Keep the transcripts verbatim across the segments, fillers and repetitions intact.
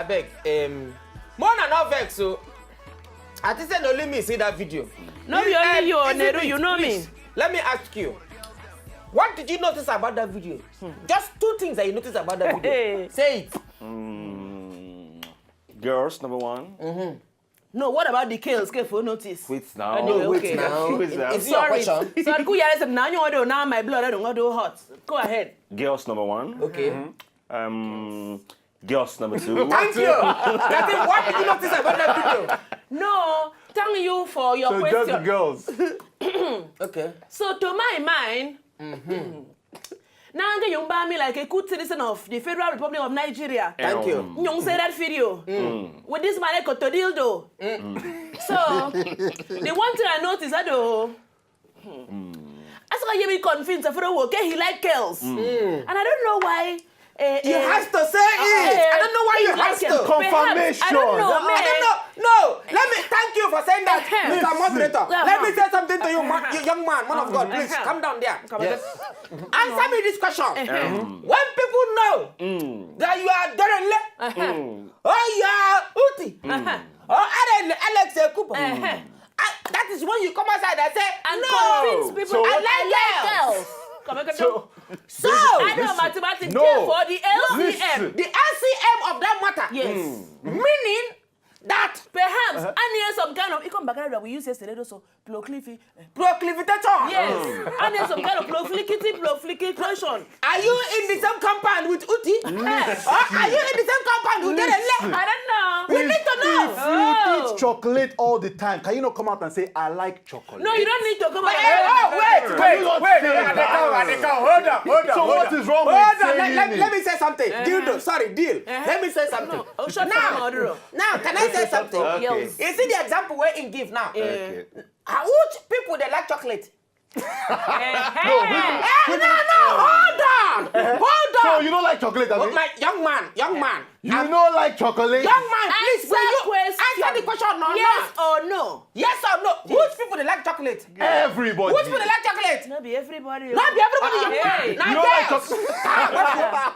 Abeg, um, more na no vex o. I think say na only me see that video. No be only you, Neru, you know me. Let me ask you, what did you notice about that video? Just two things that you notice about that video. Say it. Girls, number one. No, what about the girls? Can for notice? Wait now. Anyway, Wait okay. now. Wait now. Is your Sorry. Question? Sorry, could you say now you want to now my blood? I don't want to hot. Go ahead. Girls, number one. Okay. Um, girls, number two. Thank you. That is what did you notice about that video? No, thank you for your So question. Just the girls. Okay. So to my mind, now you buy me like a good citizen of the Federal Republic of Nigeria. Thank you. You say that video with this man like Dildo. So the one thing I noticed, I do. I saw you be convinced of the work. He like girls, and I don't know why. Eh, You eh, have to say it. I don't know why you like have girls. to. Perhaps, I don't know, I don't man. know. No, let me thank you for saying that, Uh-huh. Mister Moderator. Uh-huh. Let me say something to you, ma- you young man, man of God. Please Uh-huh. Calm down there. Come on. Yes. Answer me this question. When people know that you are Dorenle, Uh-huh. or you are Uti, Uh-huh. or Aren Alex Ekubo, Uh-huh. I, that is when you come outside and say, And no, convince people I So like I like girls. girls. Come on, come on. So, So, I know mathematics No. there for the L C M. Listen. The L C M of that matter, Yes. Meaning that Perhaps, and here's some kind of, you come back, we use yesterday also, proclivity. Proclivitation. Yes. And there's some kind of profligacy, profligation. Are you in the same compound with Uti? Or are you in the same compound with Derele? I don't know. We need to know. If you eat chocolate all the time, can you not come out and say, "I like chocolate"? No, you don't need to come But, out. eh, oh, wait, Can wait, you not wait, say wait, that? Adeka, Adeka, hold on, hold on. So hold what on. is wrong Hold with on, let, saying let, it? Let me say something. Dildo, sorry, Deal. Let me say something. No, oh, shut now, up, Oduro. Now, can I say something? Okay. Yes. You see the example where in give now. Okay. Uh, which people they like chocolate? No, Eh, no, no, hold on, hold on. So you don't like chocolate, Oh, abi? My young man, young man. You don't like chocolate? Young man, please, Answer will you question. Answer the question or Yes not? Or no? Yes or no? Which people they like chocolate? Everybody. Which people they like chocolate? Not be everybody. Not be everybody. Young Hey. man. Not You don't like girls. chocolate?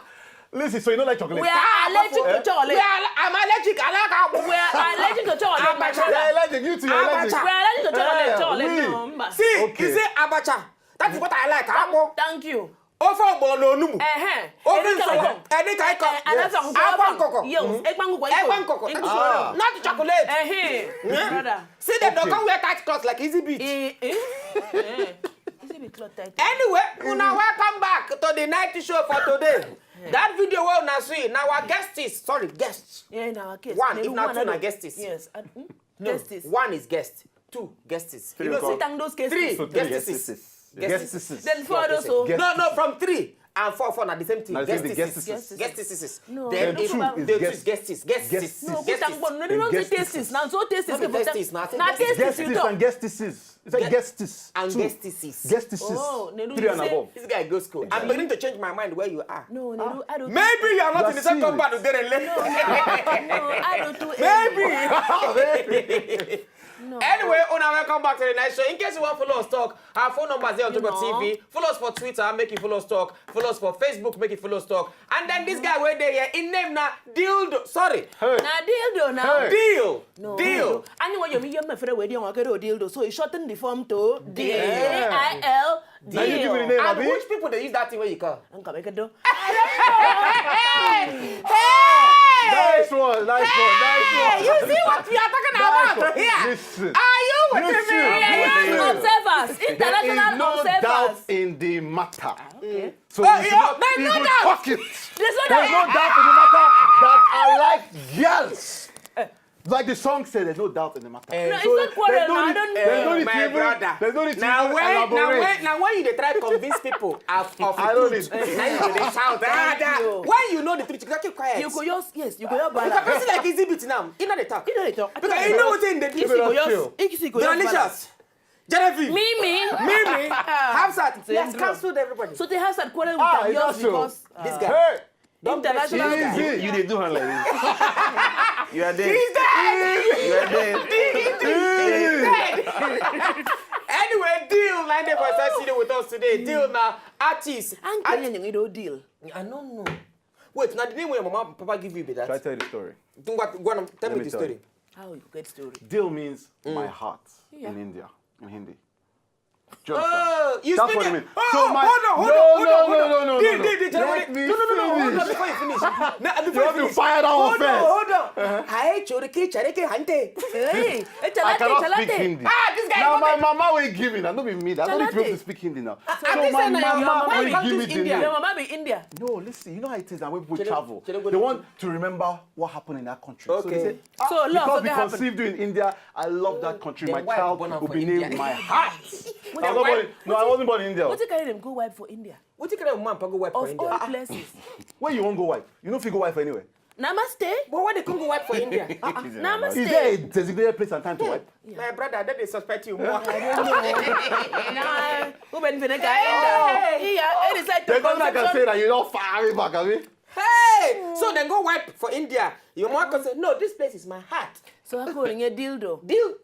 Listen, so you don't like chocolate? We are allergic to chocolate. We are, I'm allergic. I like apple. We are allergic to chocolate, my Abacha. Yeah, brother. allergic. You too, you're allergic. Abacha. We are allergic to chocolate. Eh, Chocolate, we- no, mba. See, Okay. You say abacha. That is what I like. Apple. Thank you. Ofe ogbono onumu. Eh-heh. Ofe Any kind nsala. of- Any kind of. Eh, and that's on Akwa nkoko. Yes, ekpangu kwa Ekwa iko. nkoko. Iko. Not chocolate. Eh-heh. Brother. See them, they Okay. come wear tight clothes like Easy Beat. Eh, eh. Eh. Is it be cloth tight? Anyway, una welcome back to the night show for today. That video wey una see, now our guest is, sorry, guest. Yeah, in our case. One, Then if not two, another- na guesties. Yes. And, hmm? No, Guesties. One is guest, two guesties. You know, Three. sit down those cases. Three So three guesties. Guesties. Then four also. No, no, from three and four, four na the same thing. Na the same thing, Guesties. guesties. Guesties. No, Then no, two, no. Then two is guesties. Guesties. No, Guesties. Kutangbon, no, no, no, say Guesties. Testies. Now, so Testies. No be Testies, na Na Testies, Guesties you talk. And guesties. It's like guesties. And Two. Guesties. Guesties. Oh, Neru, Three you and say- above. This guy goes school. I'm beginning to change my mind where you are. No, Neru, I don't Maybe you are not You in the are same seeing compound it. with Derele. No, I don't do Maybe. Anything. Anyway, una welcome back to the night show. In case you want follow us talk, our phone number is there on You Top know. T V. Follow us for Twitter, make you follow us talk. Follow us for Facebook, make you follow us talk. And then this guy wey dey here, him name na Dildo. Sorry. Hey. Na dildo now. Hey. Deal. No. Deal. Anyway, you me your friend wey dey on Akedo dildo, so he shorten the form to D Yeah. A I L. Now you give me the Deal. name, And abi? Which people they use that thing where you call? Nka be kedo. Nice one, nice one, nice one. You see what we are talking Nice about one. here? Listen. Are you with Listen. me? Yeah, yeah, Listen. Observers, There is international no observers. Doubt in the matter. Okay. So Oh, you should yeah, not there's no even doubt. Talk it. There's no There's no doubt. Doubt in the matter that I like girls. Like the song said, there's no doubt in the matter. No, it's So not quarrel, there's no no, I need- don't There's know. no need to My even, brother. There's no need to Now even when, now elaborate. when, now when you dey try convince people of, of I the don't truth, need- now you go dey shout. Ah, Thank ah. you. When you know the truth, you go keep quiet. You go just, yes, you go just Because balance. Person like Easy Beat now, he no dey talk. You know they talk. Because you know wetin dey do. If you go just, Chill. if you go just Delicious. balance. Genevieve. Me, me. Me, me. Ah. Hafsat. He has Syndrome. Cancelled everybody. So they have started quarrel with Ah, them it's just not true. Because This uh, guy. International. Easy. You, you dey do her like this. You are dead. He's dead. You are dead. He's dead. Anyway, Deal na dey for inside studio with us today. Deal na artist. And Kenya you don't deal. I don't know. Wait, now the name where your mama and papa give you be Should I that? Tell you the story? Go on, tell me Let me the tell story. You. How you get story? Dil means my heart Yeah. in India, in Hindi. Do you understand? Oh, you That's speak what I it. mean. Oh, So my hold on, hold no, on, hold no, on, hold no, on. no, no, Dil, no, Dil, Dil, Let Dil. me No, no, no, no, hold on finish. before you finish. Now, before You have finish. to fire that Hold offense. on, hold on. I hate you, the kitchen, I can't hante. Hey, I cannot speak Hindi. Ah, this guy Now no my make- mama will give me. I don't be me. I don't need people Chalate. to speak Hindi now. Ah, So this my one na your mama mama will will give me come to the India. Your name. Mama be India. No, listen. You know how it is that when people Chele- travel, chele go they want to remember what happened in that country. So Okay. they say, ah, So, love because forget we happened. Conceived you in India, I love that country. The My wife child born will for be named India. My Heart. The I was not born, wife- no, I wasn't born in India. What you carry them go wipe for India? What you carry mama and papa go wipe for Of India? All places. Where you won't go wipe? You don't feel go wipe for anywhere. Namaste. But why they come go wipe for India? Namaste. Is there a designated place and time to wipe? My brother, I don't dey suspect you more. Nah, who been finna guy India? Yeah, it is like They don't like I say that you don't fire me back, I mean. Hey! So then go wipe for India. Your mom can say, no, this place is my heart. So I go in a dildo. Deal.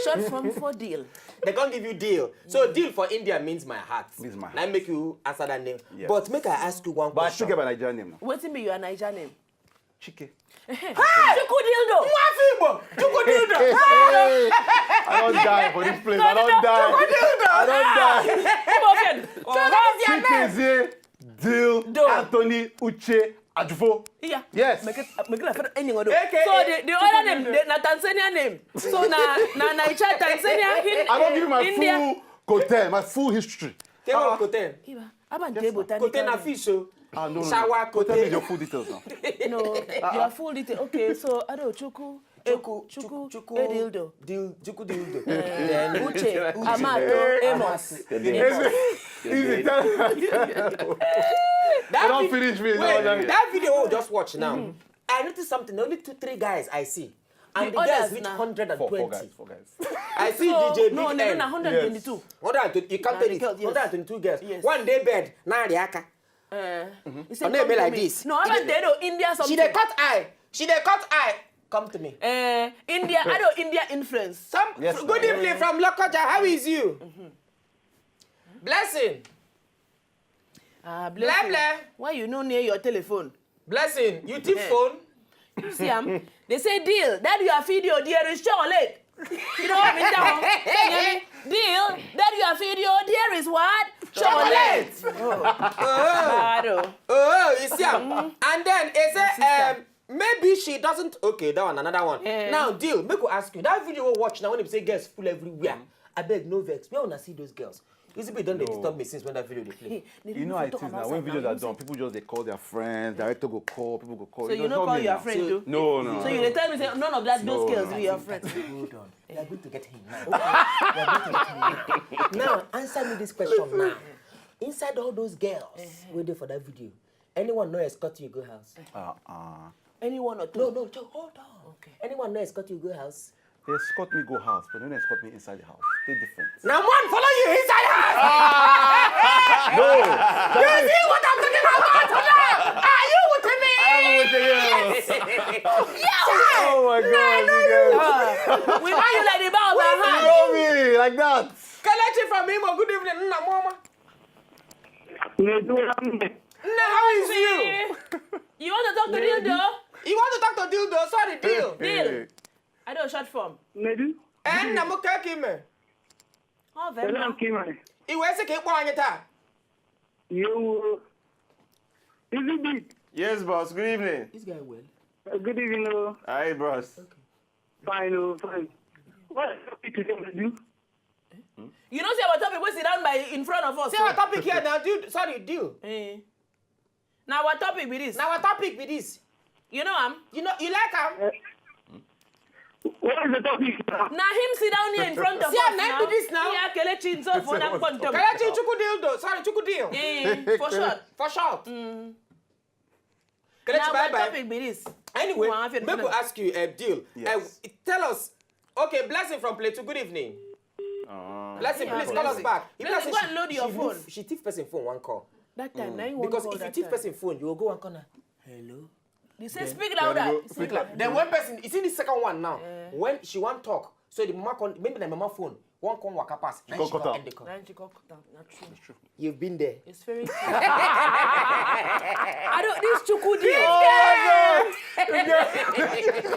Short form for deal. They can't give you deal. So deal for India means my heart. Means my Now make you answer that name. Yes. But make I ask you one But I still question. Get my Nigerian name now. What be your Niger name? Chike. Chuku dildo. Mwafimbo, Chuku dildo. Hey, I don't die for this place. I don't die. I don't die. Come on, Chike Zie, Dil, Do. Anthony, Uche, Ajufo. Yeah. Yes. Make it, make it like any other. A K A So the, the other name, the, na Tanzania name. So na na Niger, Tanzania, Hin- I don't give you my India. Full Kote, my full history. Table Koten. Iba, Aban table. Koten na fish, so. Ah, no, no, Shower no. Tell me Koten. Your full details now. No, your full detail. Okay, so Ado Chuku. Chuku, Chuku, Chuku, Edildo. Dil, Chuku dildo. Uche, Amato, Amos. Easy, easy. Tell That don't vid- finish me. Wait, No, no. That video we just watch now. I noticed something. Only two, three guys I see. And The the, girls others reach now. Hundred and Four, four twenty. Guys, four guys. I see So, D J no, Big no, N. no, hundred twenty-two. Hundred and twenty. You can't Nah, tell the it. girls, yes. Hundred and twenty-two girls. Yes. One day bed. Now the aka. Uh, he said, Her name "Come be to like me." This. No, I He mean, dey- they do India something. She dey cut eye. She dey cut eye. Come to me. Uh, India, I do India influence. Some Yes, good ma'am. Evening from Lokoja. How is you? Blessing. Ah, Blah, bless you. Blah. Why you no near your telephone? Blessing. You tip Eh. phone. You see am? They say deal. That you are video there is chocolate. You know what I mean? That one. Say, deal. That you are video there is what? Chocolate. Oh. Bad, oh. Oh, you see am? And then it say sister. Um, maybe she doesn't. Okay, that one, another one. Eh. Now, deal. Make we ask you. That video we watch now when they say girls full everywhere. I beg no vex. Where una see those girls? Is it don't they No. Disturb me since when that video they play? They You know don't how even it talk is about now. When sex videos now. Are You done, see- people just they call their friends. Director go call. People go call. So It you does no not call mean your that. friend though. No, no. So you dey tell me say none of that those No, girls no. Be your friend. Hold on. We are going to get him now. We are going to get him now. Now, answer me this question now. Inside all those girls waiting for that video, anyone no escort you go house? Uh-uh. Anyone or two? No, no, just hold on. Okay. Anyone no escort you go house? They escort me go house, but they don't escort me inside the house. They different. Now, man, follow you inside house. No. You see what I'm talking about now? Are you with me? I'm with you. Yes. Oh my God, you guys. Uh, we know you like the bow of my You hand. Know me like that. Kelechi from Imo, good evening. Nna mama. Nedu Hamne. Nna, how is you? You want to talk to Dildo? You want to talk to Dildo? Sorry, Dil. Deal. I don't short form. Nedu. Eh, nna m keke ime. Oh, very Salam well. Kimai. Iwe ese ka ịkpọ anyị taa. Yo. Is it big? Yes, boss. Good evening. This guy well. Uh, good evening, oh. Hi, bros. Fine, oh, fine. What is it today, Nedu? You know, see our topic. We sit down by in front of us. See our topic here now, Dil. Sorry, Dil. Eh. Now our topic be this. Now our topic be this. You know am. You know, you like him? What is the topic now? Now him sit down here in front of See, us I'm not now. do this now. Yeah, Kelechi himself for that content. Kelechi Chukwu Dildo. Sorry, Chukwu Dil. Eh, for short. For short. Now Kelechi, bye our bye. Topic be this. Anyway, Wow, I feel make we good. Ask you, uh, Dil. Yes. Uh, tell us. Okay, Blessing from Plateau. Good evening. Uh, Blessing, Yeah, please call us Blessing. Back. Blessing, go and load your she phone. Move, she thief person phone one call. That time, now you want Because call if you that thief time. Person phone, you will go one corner. Hello. They say speak louder. Go, Say speak louder. loud. Then one person, you see the second one now. Eh. When she want talk, So the mama come, maybe the mama phone, one come waka pass. She come cut am. End the call. Na she come cut am, na true. You've been there. It's very true. I don't, this Chukwudi.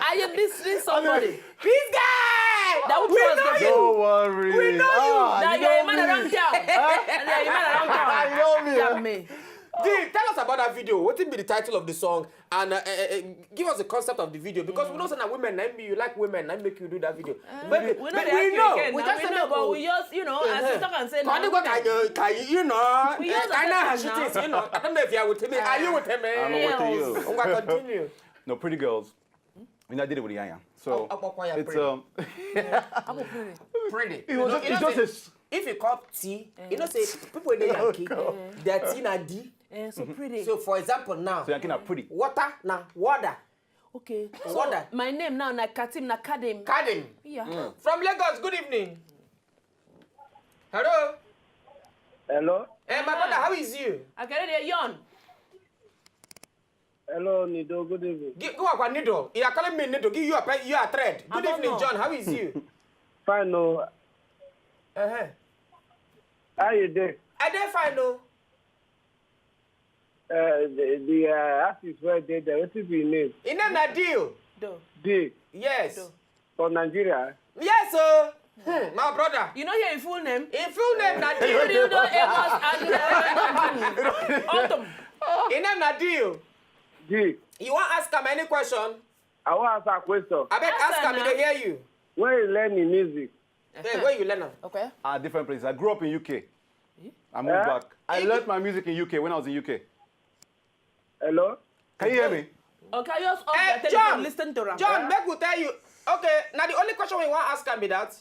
I am this, this somebody. This guy! That would We trust know the you! Don't worry. We know you. Ah, Now you you're a know man me. Around town. Now you're a man around town. You know me. Yeah, me. Dee, tell us about that video. What be the title of the song? And uh, uh, uh, give us the concept of the video because we know say na women, na me you like women, na make you do that video. But We know but the we know. Again. We Now just we say know, but no. We just, you know, as you talk and say, Can you go? Can you? Can you? You know? We just Kind of accept it shit now. Is, you know. I don't know if you are with me. Are you with me? I'm with you. We gonna continue. No, pretty girls. You know, I did it with Yanya. So Up- up- up- it's pretty. um. I'm a pretty. Pretty. It was just, You it's know just say, this. If you call T, you know say people in the Yankee, their T na D. Eh, so pretty. So for example now, So Yankee na pretty. Water na water. Okay. So Wonder. My name now na Katim na Kadim. Kadim. Yeah. From Lagos, good evening. Hello. Hello. Eh, my brother, how is you? I can read a yawn. Hello, Nido. Good evening. Gi- Go up needle. You are calling me needle. Give you a pe- you are thread. Good I don't evening, know. John. How is you? Fine, no. Uh-huh. How you dey? I dey fine o. Uh, the the uh, artist wey dey there, wetin be him name? Him name na Dio. Do. Dey Yes. Do. For Nigeria? Yes o. Hmm, my brother. You know here in full name? Him full name na Dio. Dildo Amos Admiral Autumn. Him name na Dio. Dey. You wan ask am any question? I wan ask a question. Abeg Ask ask am am, he na. Dey hear you. Where you learn the music? Hey, where you learn am? Okay. Ah, different places. I grew up in U K. I moved Eh? back. I learned my music in U K when I was in U K. Hello. Can you hear me? Okay, just off Eh, the television, John, listen to them. John, make we tell you. Okay, now the only question we wan ask am be that.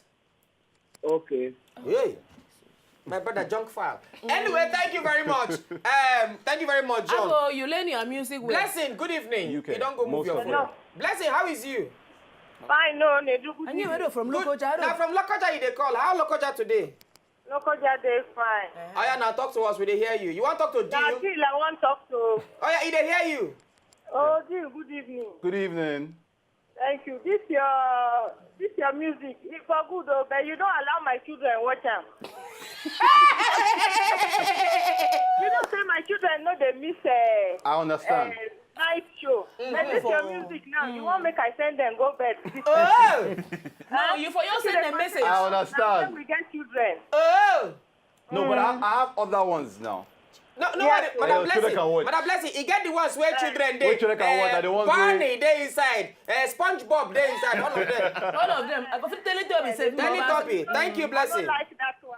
Okay. Hey, my brother, junk file. Anyway, thank you very much. Um, thank you very much, John. Hello, you learn your music well. Blessing, good evening. U K, You don't go move most your of phone. them. Blessing, how is you? Fine, no, Nedu. Good And you evening. were from Good. Lokoja. Now from Lokoja you dey call. How Lokoja today? Lokoja dey fine. Oh yeah, now talk to us. We dey hear you. You want talk to Na Dio? Jill I wan talk to. Oh yeah, he dey hear you. Oh, Jill, good evening. Good evening. Thank you. This your this your music, e for good o, but you don't allow my children watch am. You know say my children no dey miss uh, I understand. uh, night show. But this your music now, you wan make I send them go bed. Oh, No, you for your send a message. I understand. We get children. Oh. No, but I, I have other ones now. No, no, Yeah. worry, Madam Eh, children Blessing. can watch. Madam Blessing, e get the ones where children dey. Where children can watch, Eh, are the ones Barney wey- dey inside. Eh, SpongeBob dey inside. All of them. All of them. I go fit Teletubby sef. Teletubby. Thank you, I don't Blessing. Like that one.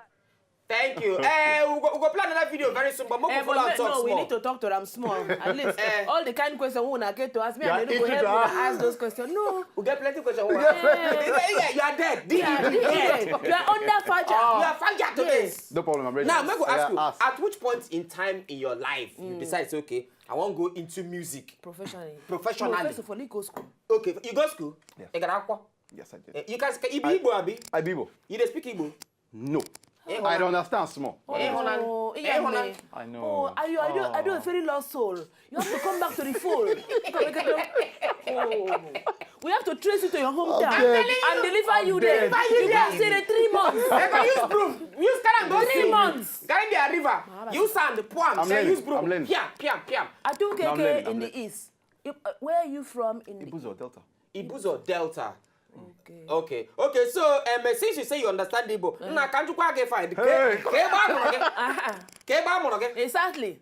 Thank you. Eh, we go, we go plan another video very soon, but make we Eh, follow but and talk no, we small. Need to talk to them small. At least Eh. All the kind question we una get to ask me, Yeah, I no go it help should una ask. Ask those questions. No. We get plenty questions. Eh. Yeah, yeah, you are dead. Yeah, yeah. You are under fire. Ah. You are fire today. Yes. No problem. I'm ready. Now, make we Yeah, ask you. ask. At which point in time in your life you decide say, okay, I wan go into music Professionally. Professionally. No, first of all, you go school. Okay, you go school. Yes. You got aqua. Yes, I did. Eh, you can you be Igbo abi? I Bibo. You dey speak Igbo? No. Eh, I don't understand small. Eh, Hona. Oh, Eh, yeah, Hona. me. I know. Oh, are you, are you, are you a very lost soul? You have to come back to the fold. Oh. We have to trace you to your hometown I'm dead. And deliver I'm you dead. there. You go stay there three months. They go use broom. Use carry and go Three see. Months. Carry the river. Use sand, pam, I'm then learning. use broom. I'm learning. Piam, piam, piam. Atu No, I'm learning, Keke I'm in the learning. east. You, uh, where are you from in the Ibuzo Delta. Ibuzo Delta. Okay. Okay. Okay, so um, since you say you understand Igbo, na kanjukwa get fine. Ke Hey. ke ba moro ke. Uh-huh. Ke ba moro ke. Exactly.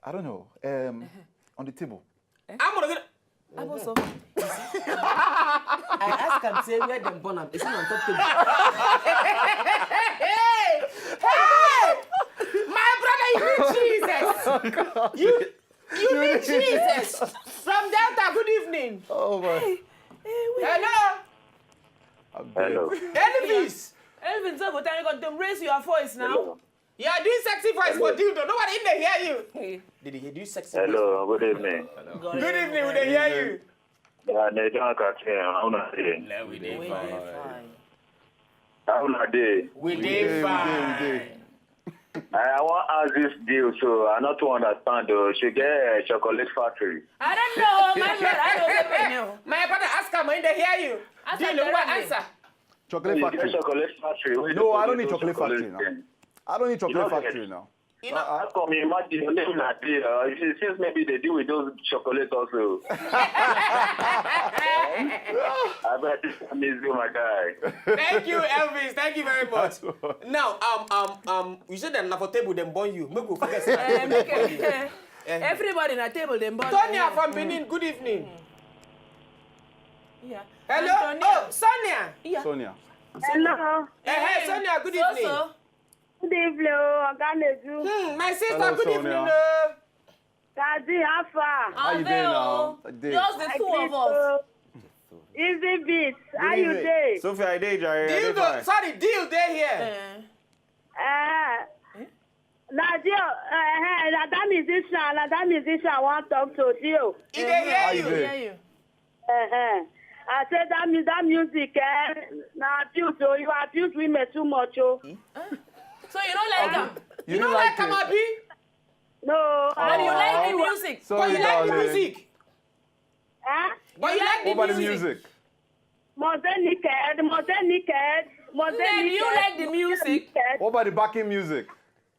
I don't know. Um, on the table. Amoro ke. Aboso. I ask am say where dem born am. Is it on top table? Hey! Hey! My brother, you need Jesus. You you need Jesus. From Delta, good evening. Oh my. Hello. I'm dead. Hello. Elvis. Elvin, so go tell you to raise your voice now. You are doing sexy voice for dildo. Nobody in there hear you. Did he do sexy voice? Hello, good evening. Good evening, we dey hear you. Yeah, they don't catch me. How una dey? We dey Fine. How una dey? We We dey dey, we dey, we fine. dey. I, I wan ask this deal, so I no too understand though. She get a chocolate factory. I don't know, my brother. I don't know. My brother ask am when they hear you. Ask Deal am no directly. Answer. Chocolate You get factory. Chocolate Factory. Where they No, I don't produce need those chocolate factory now. things. I don't need chocolate don't factory get- now. You know, How come you imagine your name na there? Uh, it seems maybe they deal with those chocolate also. I bet this amazing, my guy. Thank you, Elvis. Thank you very much. That's all. Now, um, um, um, you said that na for table dem born you. Make we forget. Say na Eh, table dem make born you. it- everybody na table dem born. Sonia Yeah. from Benin. Good evening. Yeah. Hello. Antonia. Oh, Sonia. Yeah. Sonia. Hello. Eh, hey, Sonia. Good So, evening. so. Good evening, oh, Oga Nedu. Hmm, my sister. Hello, Good Sonia. Evening. Oh. Daddy, how far? How you Ave doing o. now? How you doing? Just the two of us. Easy beat. How Good you evening. dey? Sophia, I dey jare. I Deal dey do. fine. Sorry, deal dey here. Eh. Eh, na Dio, eh, eh, na that musician, na that musician I wan talk to Dio. He dey How hear you you. doing? Hear you. Eh, eh. I say that mu- that music, eh, na abuse o. You abuse women too much o. So you don't like am? You You don't don't like like am, it? Abi? No. But you like the Aw. music. But Sorry, you like the darling. Music. Eh? But you like the What about the music. Music? Must they naked? Must they naked? Must they Then naked? You like the music. What about the backing music?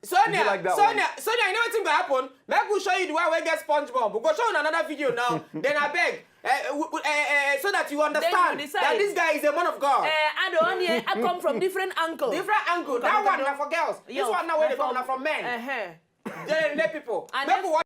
Sonia, You like that Sonia, Sonia, you know wetin go happen? Make we show you the one wey get SpongeBob. We go show you another video now. Then I beg, uh, uh, uh, so that you understand decide. That this guy is a man of God. Eh, I don't hear. I come from different angle. Different angle. That one na for girls. This Yo, one now wey na dey come from- na from men. Uh-huh. They dey people. And Make then- we watch.